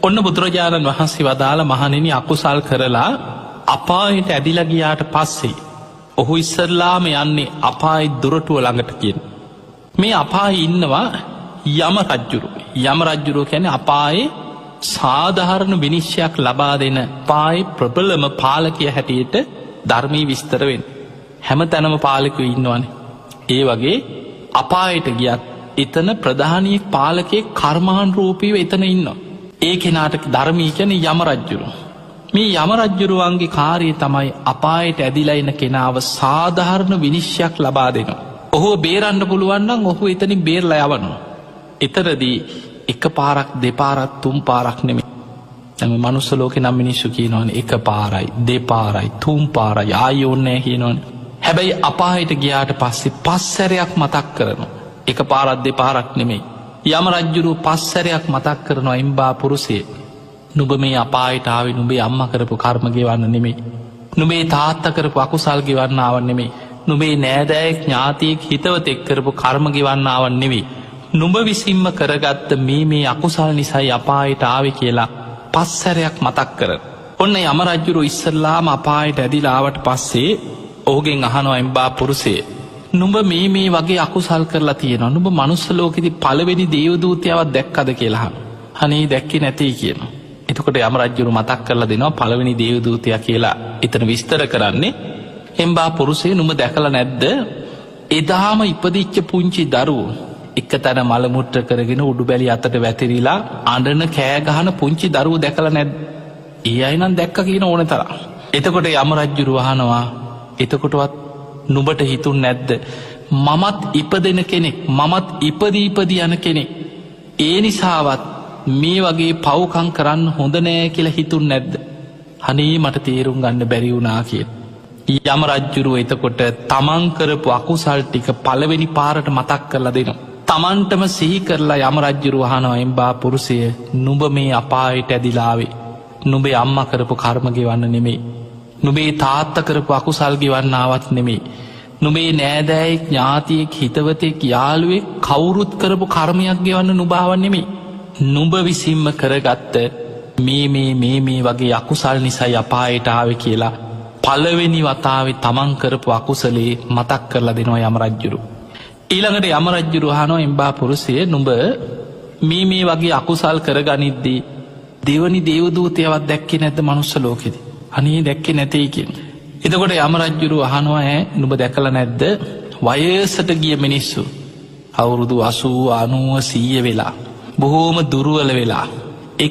ඔන්න බුදුරජාණන් වහන්සේ වදාළ මහණෙනි අකුසල් කරලා අපායට ඇදිලා ගියාට පස්සේ ඔහු ඉස්සරලාම යන්නේ අපායේ දොරටුව ළඟට කියන. මේ අපායේ ඉන්නවා යම රජුරු. යම රජුරු කියන්නේ අපායේ සාධාරණ විනිශ්චයක් ලබා දෙන පායේ ප්‍රබලම පාලකය හැටියට ධර්මයේ විස්තර වෙන්නේ. හැම තැනම පාලකයෝ ඉන්නවනේ. ඒ වගේ අපායට ගියත් එතන ප්‍රධානී පාලකයෙක් කර්මානුරූපීව එතන ඉන්නවා. ඒ කෙනාට ධර්මී කියන්නේ යම රජුරු. මේ යම රජුරුවන්ගේ කාර්යය තමයි අපායට ඇදිලා එන කෙනාව සාධාරණ විනිශ්චයක් ලබා දෙනවා. ඔහුව බේරන්න පුළුවන් නම් ඔහු එතනින් බේරලා යවනවා. එතරදී එක පාරක් දෙපාරක් තුන් පාරක් නෙමෙයි. දැන් මේ මනුස්ස ලෝකේ නම් මිනිස්සු කියනවනේ එක පාරයි දෙපාරයි තුන් පාරයි ආයෙ ඕනේ නෑ කියනවනේ. හැබැයි අපායට ගියාට පස්සේ පස් සැරයක් මතක් කරනවා. එක පාරක් දෙපාරක් නෙමෙයි. යම රජුරු පස් සැරයක් මතක් කරනවා ඉම්බා පුරුෂය. නුඹ මේ අපායට ආවේ නුඹේ අම්මා කරපු කර්ම ගෙවන්න නෙමෙයි. නුඹේ තාත්තා කරපු අකුසල් ගෙවන්න ආව නෙමෙයි. නුඹේ නෑදෑයෙක් ඥාතියෙක් හිතවතෙක් කරපු කර්ම ගෙවන්න ආව නෙමෙයි. නුඹ විසින්ම කරගත්ත මේ මේ අකුසල් නිසායි අපායට ආවේ කියලා පස් සැරයක් මතක් කරන. ඔන්න යම රජුරු ඉස්සල්ලාම අපායට ඇදිලා ආවට පස්සේ ඔහුගෙන් අහනවා එම්බා පුරුෂය, නුඹ මේ මේ වගේ අකුසල් කරලා තියෙනවා. නුඹ මනුස්ස ලෝකෙදි පළවෙනි දේවදූතයවත් දැක්කද කියලා අහනවා. අනේ දැක්කේ නැtei කියනවා. එතකොට යම රජුරු මතක් කරලා දෙනවා පළවෙනි දේවදූතයා කියලා එතන විස්තර කරන්නේ එම්බා පුරුෂය නුඹ දැකලා නැද්ද එදාම ඉපදිච්ච පුංචි දරුවෝ එක තැන මල මුත්‍ර කරගෙන උඩු බැලි අතට වැතිරිලා අඬන කෑ ගහන පුංචි දරුවෝ දැකලා නැද්ද? ඒ අය නම් දැක්ක කියන ඕනේ තරම්. එතකොට යම රජුරු අහනවා එතකොටවත් නුඹට හිතුන්නේ නැද්ද මමත් ඉපදෙන කෙනෙක්, මමත් ඉපදී ඉපදී යන කෙනෙක්, ඒ නිසාවත් මේ වගේ පව්කම් කරන්න හොඳ නෑ කියලා හිතුන්නේ නැද්ද? අනේ මට තේරුම් ගන්න බැරි වුණා කියලා. යම රජුරු එතකොට තමන් කරපු අකුසල් ටික පළවෙනි පාරට මතක් කරලා දෙනවා. තමන්ටම සිහි කරලා යම රජුරු අහනවා එම්බා පුරුෂය නුඹ මේ අපායට ඇදිලා ආවේ නුඹේ අම්මා කරපු කර්ම ගෙවන්න නෙමෙයි, නුඹේ තාත්තා කරපු අකුසල් ගෙවන්න ආවත් නෙමෙයි, නුඹේ නෑදෑයෙක් ඥාතියෙක් හිතවතෙක් යාළුවෙක් කවුරුත් කරපු කර්මයක් ගෙවන්න නුඹ ආව නෙමෙයි, නුඹ විසින්ම කරගත්ත මේ මේ මේ මේ වගේ අකුසල් නිසායි අපායට ආවේ කියලා පළවෙනි වතාවේ තමන් කරපු අකුසලේ මතක් කරලා දෙනවා යම රජුරු. ඊළඟට යම රජුරු අහනවා එම්බා පුරුෂය නුඹ මේ මේ වගේ අකුසල් කරගනිද්දී දෙවනි දේවදූතයවත් දැක්කේ නැද්ද මනුස්ස ලෝකෙදි? අනේ දැක්කේ නැtei කියන. එතකොට යම රජුරු අහනවා ඈ නුඹ දැකලා නැද්ද වයසට ගිය මිනිස්සු අවුරුදු 80 90 100 වෙලා බොහෝම දුර්වල වෙලා